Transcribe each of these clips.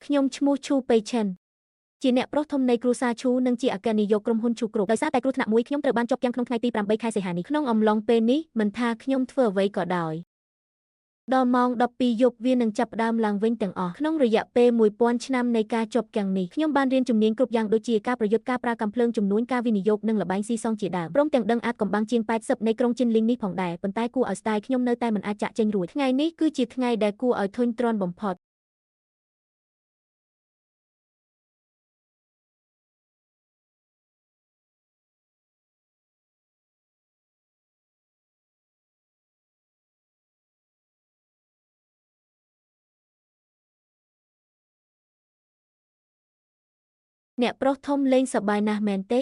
ខ្ញុំឈ្មោះឈូប៉េឈិនជាអ្នកប្រុសធំនៃគ្រួសារឈូនិងជាអគ្គនាយកក្រុមហ៊ុនឈូគ្រប់ដោយសារតែគ្រោះថ្នាក់មួយខ្ញុំត្រូវបានជាប់គាំងក្នុងថ្ងៃទី8ខែសីហានេះក្នុងអំឡុងពេលនេះមិនថាខ្ញុំធ្វើអ្វីក៏ដោយដល់ម៉ោង12យប់វានឹងចាប់ផ្ដើមឡើងវិញទាំងអស់ក្នុងរយៈពេល1000ឆ្នាំនៃការជាប់គាំងនេះខ្ញុំបានរៀនជំនាញគ្រប់យ៉ាងដូចជាការប្រយុទ្ធការប្រើកាំភ្លើងជំនួញការវិនិយោគនិងល្បែងស៊ីសងជាដើមព្រមទាំងដឹងអាចកំបាំងជាង80នៃក្រុងជិនលីងនេះផងដែរប៉ុន្តែគួរឲ្យស្ដាយខ្ញុំនៅតែមិនអាចចាក់ចេញរួចថ្ងៃនេះគឺជាថ្ងៃដែលគួរឲ្យធុញទ្រាន់បំផុតអ្នកប្រុសធំលេងសប្បាយណាស់មែនទេ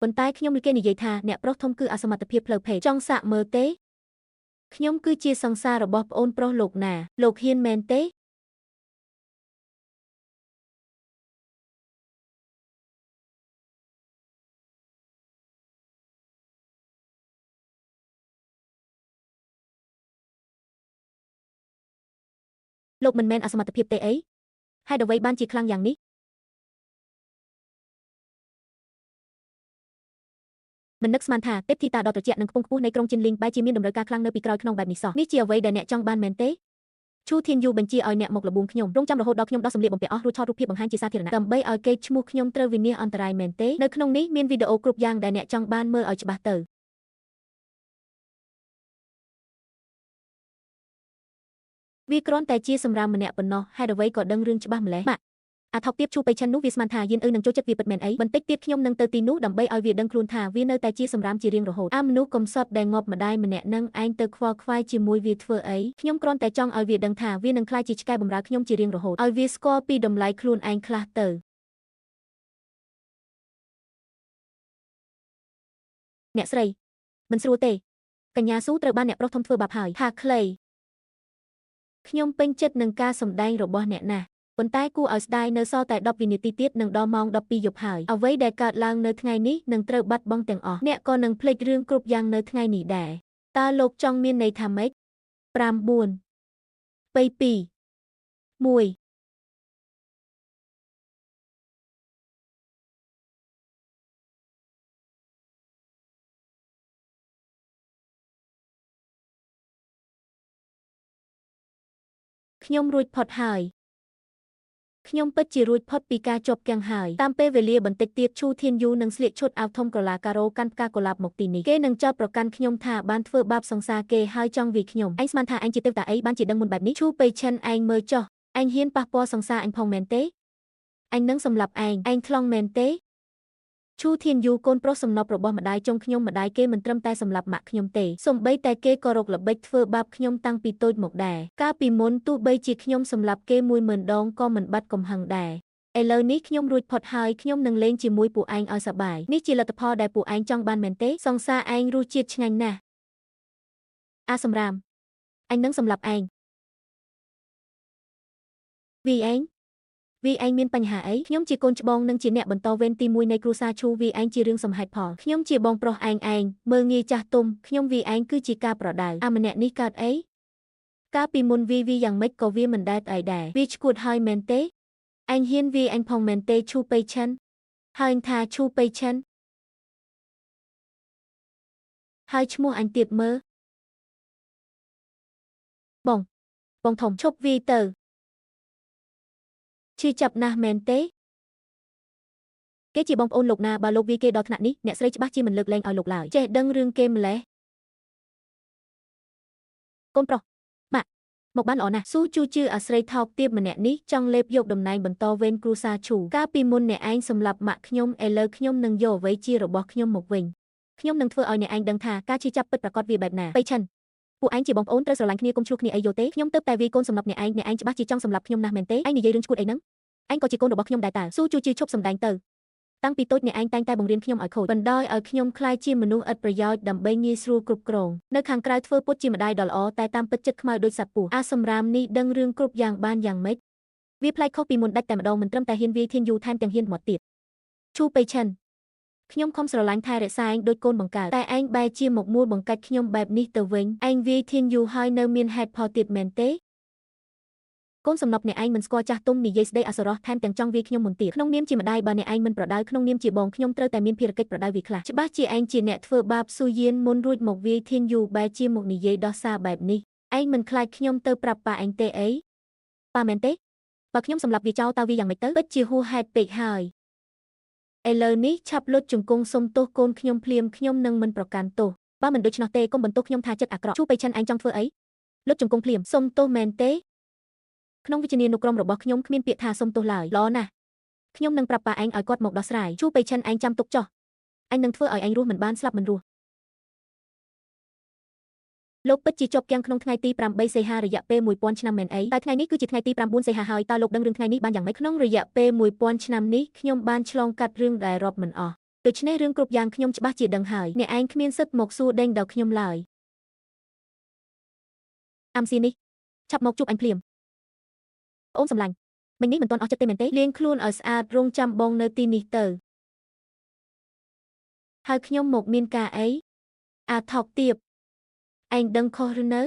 ប៉ុន្តែខ្ញុំឬគេនិយាយថាអ្នកប្រុសធំគឺអសមត្ថភាពផ្លូវភេទចង់សាកមើលទេខ្ញុំគឺជាសង្សាររបស់ប្អូនប្រុសលោកណាលោកហ៊ានមែនទេលោកមិនមែនអសមត្ថភាពទេអីហេតុអ្វីបានជាខ្លាំងយ៉ាងនេះមិននឹកស្មានថាទេពធីតាដ៏ត្រជាក់និងខ្ពង់ខ្ពស់នៃក្រុងជិនលីងបែរជាមានតម្រូវការខ្លាំងនៅពីក្រោយខ្នងបែបនេះសោះនេះជាអ្វីដែលអ្នកចង់បានមែនទេឈូធានយូបញ្ជាឲ្យអ្នកមកល្បួងខ្ញុំរងចាំរហូតដល់ខ្ញុំដោះសម្លៀកបំពាក់អស់រួចថតរូបភាពបង្ហាញជាសាធារណៈដើម្បីឲ្យកេរ្តិ៍ឈ្មោះខ្ញុំត្រូវវិនាសអន្តរាយមែនទេនៅក្នុងនេះមានវីដេអូគ្រប់យ៉ាងដែលអ្នកចង់បានមើលឲ្យច្បាស់ទៅវាគ្រាន់តែជាសម្រាមម្នាក់ប៉ុណ្ណោះហេតុអ្វីក៏ដឹងរឿងច្បាស់ម្ល៉េះម៉ាក់អាថោកទៀតឈូប៉េឈិននោះវាស្មានថាយានអ៊ឺនឹងចូលចិត្តវាពិតមែនអីបន្តិចទៀតខ្ញុំនឹងទៅទីនោះដើម្បីឲ្យវាដឹងខ្លួនថាវានៅតែជាសម្រាមជារៀងរហូតអាមនុស្សកំសត់ដែលងាប់ម្ដាយម្នាក់នឹងឯងទៅខ្វល់ខ្វាយជាមួយវាធ្វើអីខ្ញុំគ្រាន់តែចង់ឲ្យវាដឹងថាវានឹងក្លាយជាឆ្កែបម្រើខ្ញុំជារៀងរហូតឲ្យវាស្គាល់ពីតម្លៃខ្លួនឯងខ្លះទៅអ្នកស្រីមិនស្រួលទេកញ្ញាស៊ូត្រូវបានអ្នកប្រុសធំធ្វើបាបហើយថាខ្លីខ្ញុំពេញចិត្តនឹងការសម្ដែងរបស់អ្នកណាស់ប៉ុន្តែគួរឲ្យស្ដាយនៅសល់តែ10វិនាទីទៀតនឹងដល់ម៉ោង12យប់ហើយអ្វីដែលកើតឡើងនៅថ្ងៃនេះនឹងត្រូវបាត់បង់ទាំងអស់អ្នកក៏នឹងភ្លេចរឿងគ្រប់យ៉ាងនៅថ្ងៃនេះដែរតើលោកចង់មានន័យថាម៉េច5 4 2 1ខ្ញុំរួចផុតហើយខ្ញុំពិតជារួចផុតពីការជាប់គាំងហើយតាមពេលវេលាបន្តិចទៀតឈូធានយូនឹងស្លៀកឈុតអាវធំក្រឡាការ៉ូកាន់ផ្កាកុលាបមកទីនេះគេនឹងចោទប្រកាន់ខ្ញុំថាបានធ្វើបាបសង្សារគេហើយចង់វាយខ្ញុំឯងស្មានថាឯងជាទេវតាអីបានជាដឹងមុនបែបនេះឈូប៉េឈិនឯងមើលចុះឯងហ៊ានប៉ះពាល់សង្សារអញផងមែនទេអញនឹងសម្លាប់ឯងឯងថ្លង់មែនទេឈូធានយូកូនប្រុសសំណប់របស់ម្ដាយចុងខ្ញុំម្ដាយគេមិនត្រឹមតែសម្លាប់ម៉ាក់ខ្ញុំទេសូម្បីតែគេក៏រកល្បិចធ្វើបាបខ្ញុំតាំងពីតូចមកដែរកាលពីមុនទោះបីជាខ្ញុំសម្លាប់គេ10000ដងក៏មិនបាត់កំហឹងដែរឥឡូវនេះខ្ញុំរួចផុតហើយខ្ញុំនឹងលេងជាមួយពួកឯងឲ្យសប្បាយនេះជាលទ្ធផលដែលពួកឯងចង់បានមែនទេសង្សារឯងរសជាតិឆ្ងាញ់ណាស់អាសម្រាមអញនឹងសម្លាប់ឯងវីឯងវីឯងមានបញ្ហាអីខ្ញុំជាកូនច្បងនិងជាអ្នកបន្តវេនទី1នៃគ្រួសារឈូវីឯងជារឿងសំហេតុផលខ្ញុំជាបងប្រុសឯងឯងមើលងាយចាស់ទុំខ្ញុំវីឯងគឺជាការប្រដៅអាម្នាក់នេះកើតអីកាលពីមុនវីវីយ៉ាងម៉េចក៏វាមិនដែលអីដែរវាឈួតហើយមែនទេឯងហ៊ានវីឯងផងមែនទេឈូប៉េឈិនហើយថាឈូប៉េឈិនហើយឈ្មោះអញទៀតមើលបងបងធំឈប់វីទៅឈឺចាប់ណាស់មែនទេគេជាបងប្អូនលោកណាបើលោកវាគេដល់ថ្នាក់នេះអ្នកស្រីច្បាស់ជាមិនលើកលែងឲ្យលោកឡើយចេះដឹងរឿងគេម្លេះកូនប្រុសម៉ាក់មកបានល្អណាស់ស៊ូជូជឺអាស្រីថោកទាបម្នាក់នេះចង់លេបយកតំណែងបន្តវេនគ្រួសារឈូកាលពីមុនអ្នកឯងសម្លាប់ម៉ាក់ខ្ញុំឥឡូវខ្ញុំនឹងយកអ្វីជារបស់ខ្ញុំមកវិញខ្ញុំនឹងធ្វើឲ្យអ្នកឯងដឹងថាការឈឺចាប់ពិតប្រាកដវាបែបណាប៉េឈិនពួកឯងជាបងប្អូនត្រូវស្រឡាញ់គ្នាកុំឈ្លោះគ្នាអីយល់ទេខ្ញុំទៅតែវាយកូនសម្លាប់អ្នកឯងអ្នកឯងច្បាស់ជាចង់សម្លាប់ខ្ញុំណាស់មែនទេឯងនិយាយរឿងឈួតអីហ្នឹងឯងក៏ជាកូនរបស់ខ្ញុំដែរតើស៊ូជូជឺឈប់សម្ដែងទៅតាំងពីតូចអ្នកឯងតែងតែបង្រៀនខ្ញុំឲ្យខូចបណ្ដោយឲ្យខ្ញុំក្លាយជាមនុស្សឥតប្រយោជន៍ដើម្បីងាយស្រួលគ្រប់គ្រងនៅខាងក្រៅធ្វើពុតជាម្ដាយដ៏ល្អតែតាមពិតចិត្តខ្មៅដូចសត្វពស់អាសម្រាមនេះដឹងរឿងគ្រប់យ៉ាងបានយ៉ាងម៉េចវាប្លែកខុសពីមុនដាច់តែម្ដងមិនត្រឹមតែហ៊ានវាយធានយូថែមទាំងហ៊ានមកទៀតឈូប៉េឈិនខ្ញុំខំស្រឡាញ់ថែរក្សាឯងដូចកូនបង្កើតតែឯងបែរជាមកមួលបង្កាច់ខ្ញុំបែបនេះទៅវិញឯងវាយធានយូហើយនៅមានហេតុផលទៀតមែនទេ កូនសំណប់អ្នកឯងមិនស្គាល់ចាស់ទុំនិយាយស្ដីអសុរោះថែមទាំងចង់វាយខ្ញុំមុនទៀតក្នុងនាមជាម្ដាយបើអ្នកឯងមិនប្រដៅក្នុងនាមជាបងខ្ញុំត្រូវតែមានភារកិច្ចប្រដៅវាខ្លះច្បាស់ជាឯងជាអ្នកធ្វើបាបស៊ូយៀនមុនរួចមកវាយធានយូបែរជាមកនិយាយដោះសារបែបនេះឯងមិនខ្លាចខ្ញុំទៅប្រាប់ប៉ាឯងទេអីប៉ាមែនទេបើខ្ញុំសម្លាប់វាចោលតើវាយ៉ាងម៉េចទៅពិតជាហួសហេតុពេកហើយឥឡូវនេះឆាប់លុតជង្គង់សុំទោសកូនខ្ញុំភ្លាមខ្ញុំនឹងមិនប្រកាន់ទោសបើមិនដូច្នោះទេកុំបន្ទោសខ្ញុំថាចិត្តអាក្រក់ឈូបៃឆិនឯងចង់ធ្វើអីលុតជង្គង់ភ្លាមសុំទោសមែនទេក្នុងវិជ្ជានុក្រមរបស់ខ្ញុំគ្មានពាក្យថាសុំទោសឡើយល្អណាស់ខ្ញុំនឹងប្រាប់ប៉ាឯងឲ្យគាត់មកដោះស្រាយឈូបៃឆិនឯងចាំទុកចោះឯងនឹងធ្វើឲ្យឯងរស់មិនបានស្លាប់មិនរស់លោកពិតជាជាប់គាំងក្នុងថ្ងៃទី8សីហារយៈពេល1000ឆ្នាំមែនអីតែថ្ងៃនេះគឺជាថ្ងៃទី9សីហាហើយតើលោកដឹងរឿងថ្ងៃនេះបានយ៉ាងម៉េចក្នុងរយៈពេល1000ឆ្នាំនេះខ្ញុំបានឆ្លងកាត់រឿងដែលរាប់មិនអស់ដូច្នេះរឿងគ្រប់យ៉ាងខ្ញុំច្បាស់ជាដឹងហើយអ្នកឯងគ្មានសិទ្ធិមកសួរដេញដល់ខ្ញុំឡើយអាំស៊ីនេះឆាប់មកជួបអញភ្លាមអូនសម្លាញ់មិញនេះមិនទាន់អស់ចិត្តទេមែនទេលាងខ្លួនឲ្យស្អាតរងចាំបងនៅទីនេះទៅហើយខ្ញុំមកមានការអីអាថោកទៀបឯងដឹងខុសឬនៅ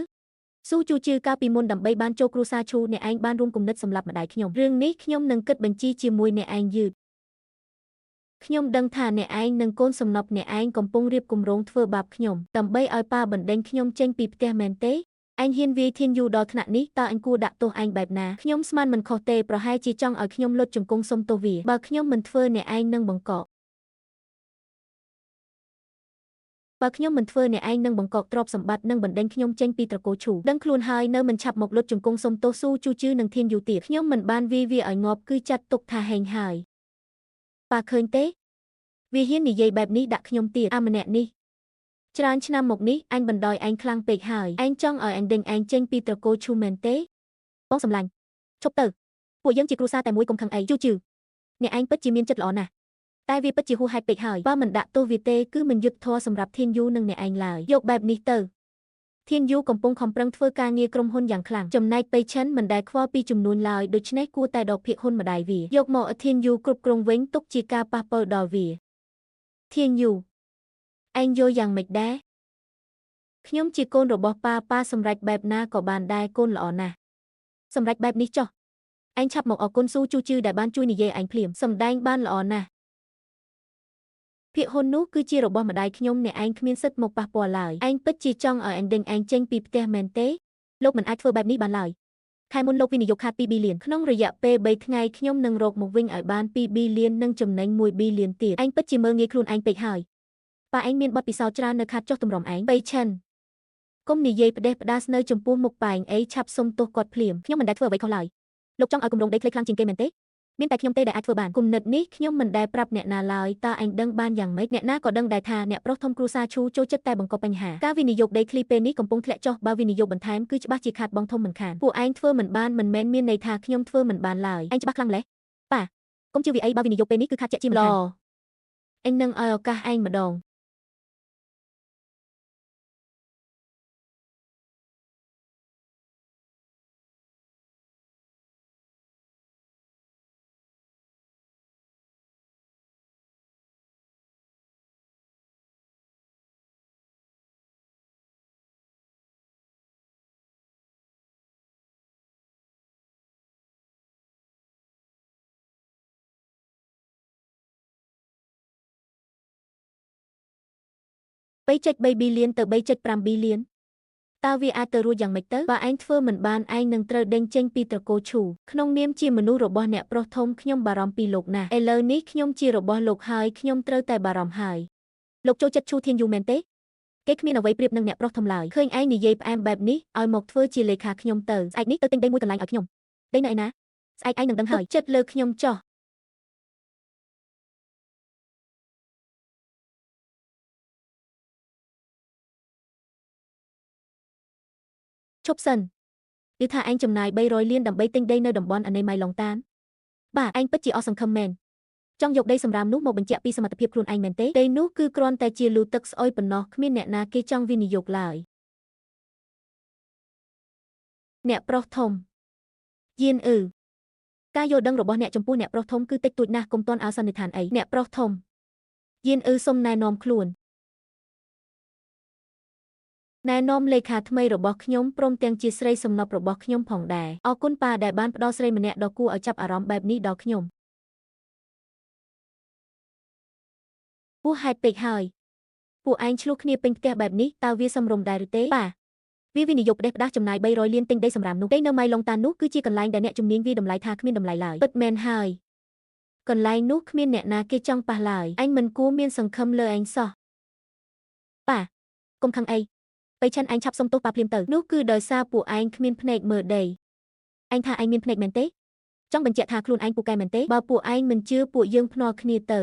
ស៊ូជូជឺកាលពីមុនដើម្បីបានចូលគ្រួសារឈូអ្នកឯងបានរួមគំនិតសម្លាប់ម្ដាយខ្ញុំរឿងនេះខ្ញុំនឹងគិតបញ្ជីជាមួយអ្នកឯងយឺតខ្ញុំដឹងថាអ្នកឯងនិងកូនសំណប់អ្នកឯងកំពុងរៀបគម្រោងធ្វើបាបខ្ញុំដើម្បីឲ្យប៉ាបណ្ដេញខ្ញុំចេញពីផ្ទះមែនទេឯងហ៊ានវាយធានយូដល់ថ្នាក់នេះតើអញគួរដាក់ទោសឯងបែបណាខ្ញុំស្មានមិនខុសទេប្រហែលជាចង់ឲ្យខ្ញុំលុតជង្គង់សុំទោសវាបើខ្ញុំមិនធ្វើអ្នកឯងនឹងបង្កកបើខ្ញុំមិនធ្វើអ្នកឯងនឹងបង្កកទ្រព្យសម្បត្តិនិងបណ្ដេញខ្ញុំចេញពីត្រកូលឈូដឹងខ្លួនហើយនៅមិនឆាប់មកលុតជង្គង់សុំទោសស៊ូជូជឺនឹងធានយូទៀតខ្ញុំមិនបានវាយវាឲ្យងាប់គឺចាត់ទុកថាហែងហើយប៉ាឃើញទេវាហ៊ាននិយាយបែបនេះដាក់ខ្ញុំទៀតអាម្នាក់នេះច្រើនឆ្នាំមកនេះអញបណ្ដោយឯងខ្លាំងពេកហើយឯងចង់ឲ្យអញដេញឯងចេញពីត្រកូលឈូមែនទេបងសម្លាញ់ឈប់ទៅពួកយើងជាគ្រួសារតែមួយកុំខឹងអីជូជឺអ្នកឯងពិតជាមានចិត្តល្អណាស់តែវាពិតជាហួសហេតុពេកហើយបើមិនដាក់ទោសវាទេគឺមិនយុត្តិធម៌សម្រាប់ធានយូនិងអ្នកឯងឡើយយកបែបនេះទៅធានយូកំពុងខំប្រឹងធ្វើការងារក្រុមហ៊ុនយ៉ាងខ្លាំងចំណែកបៃឆិនមិនដែលខ្វល់ពីចំនួនឡើយដូច្នេះគួរតែដកភាគហ៊ុនម្ដាយវាយកមកឲ្យធានយូគ្រប់គ្រងវិញទុកជាការប៉ះពាល់ដល់វាធានយូឯងយល់យ៉ាងម៉េចដែរខ្ញុំជាកូនរបស់ប៉ាប៉ាសម្រេចបែបណាក៏បានដែរកូនល្អណាស់សម្រេចបែបនេះចុះឯងឆាប់មកអរគុណស៊ូជូជឺដែលបានជួយនិយាយឯងភ្លាមសម្ដែងបានល្អណាស់ភាគហ៊ុននោះគឺជារបស់ម្ដាយខ្ញុំអ្នកឯងគ្មានសិទ្ធិមកប៉ះពាល់ឡើយឯងពិតជាចង់ឲ្យអញដេញឯងចេញពីផ្ទះមែនទេលោកមិនអាចធ្វើបែបនេះបានឡើយខែមុនលោកវិនិយោគខាត2ប៊ីលានក្នុងរយៈពេល3ថ្ងៃខ្ញុំនឹងរកមកវិញឲ្យបាន2ប៊ីលាននិងចំណេញ1ប៊ីលានទៀតឯងពិតជាមើលងាយខ្លួនឯងពេកហើយប៉ាឯងមានបទពិសោធន៍ច្រើននៅខាតចុះទម្រាំឯងបៃឆិនកុំនិយាយផ្ដេសផ្ដាសនៅចំពោះមុខប៉ាឯងអីឆាប់សុំទោសគាត់ភ្លាមខ្ញុំមិនដែលធ្វើអ្វីខុសឡើយលោកចង់ឲ្យគម្រោងដីធ្លីខ្លាំងជាងគេមែនទេមានតែខ្ញុំទេដែលអាចធ្វើបានគំនិតនេះខ្ញុំមិនដែលប្រាប់អ្នកណាឡើយតើឯងដឹងបានយ៉ាងម៉េចអ្នកណាក៏ដឹងដែរថាអ្នកប្រុសធំគ្រួសារឈូចូលចិត្តតែបង្កបញ្ហាការវិនិយោគដីធ្លីពេលនេះកំពុងធ្លាក់ចុះបើវិនិយោគបន្ថែមគឺច្បាស់ជាខាតបង់ធំមិនខានពួកឯងធ្វើមិនបានមិនមែនមានន័យថាខ្ញុំធ្វើមិនបានឡើយឯងច្បាស់ខ្លាំងម្ល៉េះប៉ាកុំជឿវាអីបើវិនិយោគពេលនេះគឺខាតជាក់ជាមិនខានឯងនឹងឲ្យឱកាសឯងម្ដង3.3 ប៊ីលានទៅ 3.5 ប៊ីលានតើវាអាចទៅរួចយ៉ាងម៉េចទៅបើឯងធ្វើមិនបានឯងនឹងត្រូវដេញចេញពីត្រកូលឈូក្នុងនាមជាមនុស្សរបស់អ្នកប្រុសធំខ្ញុំបារម្ភពីលោកណាស់ឥឡូវនេះខ្ញុំជារបស់លោកហើយខ្ញុំត្រូវតែបារម្ភហើយលោកចូលចិត្តឈូធានយូមែនទេគេគ្មានអ្វីប្រៀបនឹងអ្នកប្រុសធំឡើយឃើញឯងនិយាយផ្អែមបែបនេះឲ្យមកធ្វើជាលេខាខ្ញុំទៅស្អែកនេះទៅទិញដីមួយកន្លែងឲ្យខ្ញុំដីនៅឯណាស្អែកឯងនឹងដឹងហើយចិត្តលើខ្ញុំចោះឈប់សិនឬថាឯងចំណាយ300លានដើម្បីទិញដីនៅតំបន់អនេម៉ៃឡុងតានបាទឯងពិតជាអស់សង្ឃឹមមែនចង់យកដីសម្រាមនោះមកបញ្ជាក់ពីសមត្ថភាពខ្លួនឯងមែនទេដីនោះគឺគ្រាន់តែជាលូទឹកស្អុយប៉ុណ្ណោះគ្មានអ្នកណាគេចង់វិនិយោគឡើយអ្នកប្រុសធំយានអឺការយល់ដឹងរបស់អ្នកចំពោះអ្នកប្រុសធំគឺតិចតួចណាស់កុំទាន់ឲ្យសន្និដ្ឋានអីអ្នកប្រុសធំយានអឺសុំណែនាំខ្លួន ណែនាំលេខាថ្មីរបស់ខ្ញុំព្រមទាំងជាស្រីសំណប់របស់ខ្ញុំផងដែរអរគុណប៉ាដែលបានផ្ដល់ស្រីម្នាក់ដ៏គួរឲ្យចាប់អារម្មណ៍បែបនេះដល់ខ្ញុំហួសហេតុពេកហើយពួកឯងឈ្លោះគ្នាពេញផ្ទះបែបនេះតើវាសមរម្យដែរឬទេប៉ាវាវិនិយោគផ្ដេសផ្ដាស់ចំណាយ300លានទិញដីសម្រាមនោះដីនៅម៉ៃឡុងតាននោះគឺជាកន្លែងដែលអ្នកជំនាញវាតម្លៃថាគ្មានតម្លៃឡើយពិតមែនហើយកន្លែងនោះគ្មានអ្នកណាគេចង់ប៉ះឡើយអញមិនគួរមានសង្ឃឹមលើឯងសោះប៉ាកុំខឹងអីបៃឆិនឯងឆាប់សុំទោសប៉ាភ្លាមទៅនោះគឺដោយសារពួកឯងគ្មានភ្នែកមើលដីឯងថាឯងមានភ្នែកមែនទេចង់បញ្ជាក់ថាខ្លួនឯងពូកែមែនទេបើពួកឯងមិនជឿពួកយើងភ្នាល់គ្នាទៅ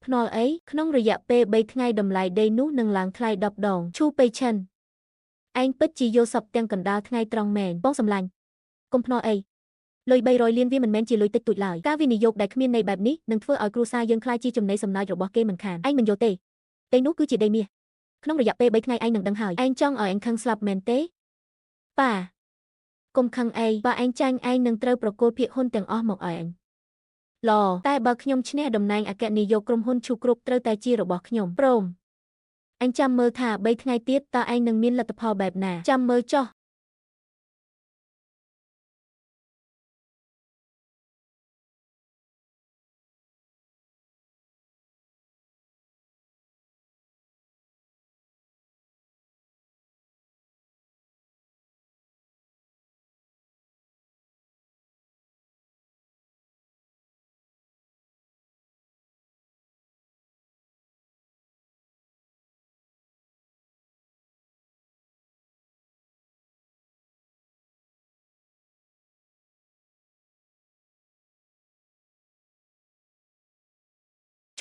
ភ្នាល់អីក្នុងរយៈពេល3ថ្ងៃតម្លៃដីនោះនឹងឡើងថ្លៃ10ដងឈូបៃឆិនឯងពិតជាយល់សពទាំងកណ្ដាលថ្ងៃត្រង់មែនបងសម្លាញ់កុំភ្នាល់អីលុយ300លានវាមិនមែនជាលុយតិចតួចឡើយការវិនិយោគដែលគ្មានន័យបែបនេះនឹងធ្វើឲ្យគ្រួសារយើងក្លាយជាចំណីសំណើចរបស់គេមិនខានឯងមិនយល់ទេដីនោះគឺជាដីមាសក្នុងរយៈពេល3ថ្ងៃឯងនឹងដឹងហើយឯងចង់ឲ្យឯងខឹងស្លាប់មែនទេប៉ាកុំខឹងអីបើឯងចាញ់ឯងនឹងត្រូវប្រគល់ភាគហ៊ុនទាំងអស់មកឲ្យឯងល្អតែបើខ្ញុំឈ្នះតំណែងអគ្គនាយកក្រុមហ៊ុនឈូគ្រប់ត្រូវតែជារបស់ខ្ញុំព្រមអញចាំមើលថា3ថ្ងៃទៀតតើឯងនឹងមានលទ្ធផលបែបណាចាំមើលចុះ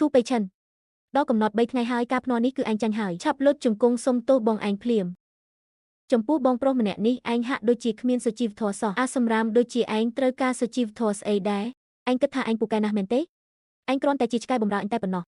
ឈូបៃឆិនដល់កំណត់3ថ្ងៃហើយការភ្នាល់នេះគឺឯងចាញ់ហើយឆាប់លុតជង្គង់សុំទោសបងឯងភ្លាមចំពោះបងប្រុសម្នាក់នេះឯងហាក់ដូចជាគ្មានសុជីវធម៌សោះអាសម្រាមដូចជាឯងត្រូវការសុជីវធម៌ស្អីដែរឯងគិតថាឯងពូកែណាស់មែនទេឯងគ្រាន់តែជាឆ្កែបំរើអញតែប៉ុណ្ណោះ